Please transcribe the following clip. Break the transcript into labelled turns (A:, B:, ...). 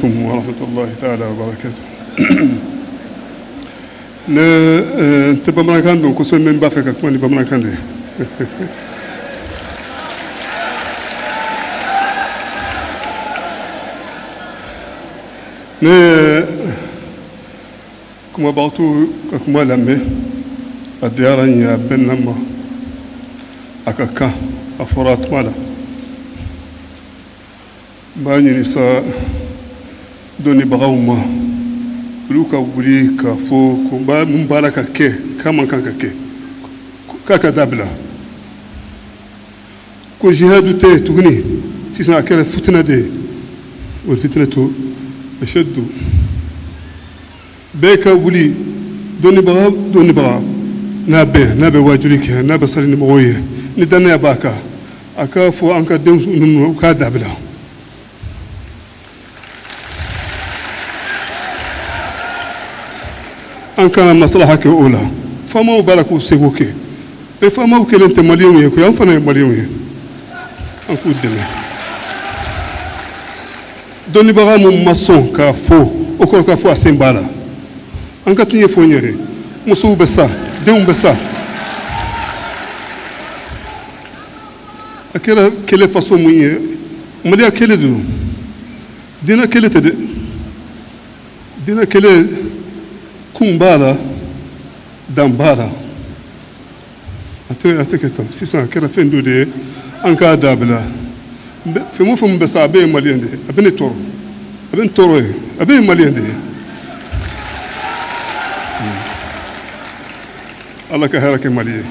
A: Wa rahmatullahi ta'ala wa barakatuh. Ne n tɛ bamanankan dɔn kosɛbɛ, mais n b'a fɛ ka kuma ni bamanankan de ye. Ne ye kumabagatɔw ka kuma lamɛn, a diyara n ye, a bɛnna n ma, a ka kan, a fɔra a tuma la. N b'a ɲini sa dɔnnibagaw ma, olu ka wuli k'a fɔ ko mun b'a la ka kɛ, k'a man kan ka kɛ, k'a ka dabila, ko jihadu tɛ tuguni sisan, a kɛra fitina de ye. Wal fitnatu ashaddu. Bɛɛ ka wuli, dɔnnibaga, dɔnnibaga n'a bɛ wajuli kɛ, n'a bɛ sali ni mɔgɔw ye, ni dannaya b'a kan, a k'a fɔ an ka denw ninnu k'a dabila. An kana maslaha kɛ o la. Faamaw b'a la k'u seko kɛ, mais faamaw kelen tɛ maliyɛnw ye koyi, an fana ye maliyɛnw ye, an k'u dɛmɛ. Dɔnnibaga mun ma sɔn k'a fɔ, o kɔrɔ k'a fɔ a sen b'a la. An ka tiɲɛ fɔ n yɛrɛ, musow bɛ sa, denw bɛ sa. A kɛra kɛlɛ façon mun ye, maliya kɛlɛ de don, diinɛ kɛlɛ tɛ dɛ. Diinɛ kɛlɛ kun b'a la, dan b'a la, a tɛ kɛ tan. Sisan a kɛra fɛn dɔ de ye, an k'a dabila. Fɛn o fɛn bɛ sa, a bɛɛ ye maliyɛn de ye. A bɛ ne tɔɔrɔ, a bɛ n tɔɔrɔ ye, a bɛɛ ye maliyɛn de ye. Ala ka hɛrɛ kɛ Mali ye.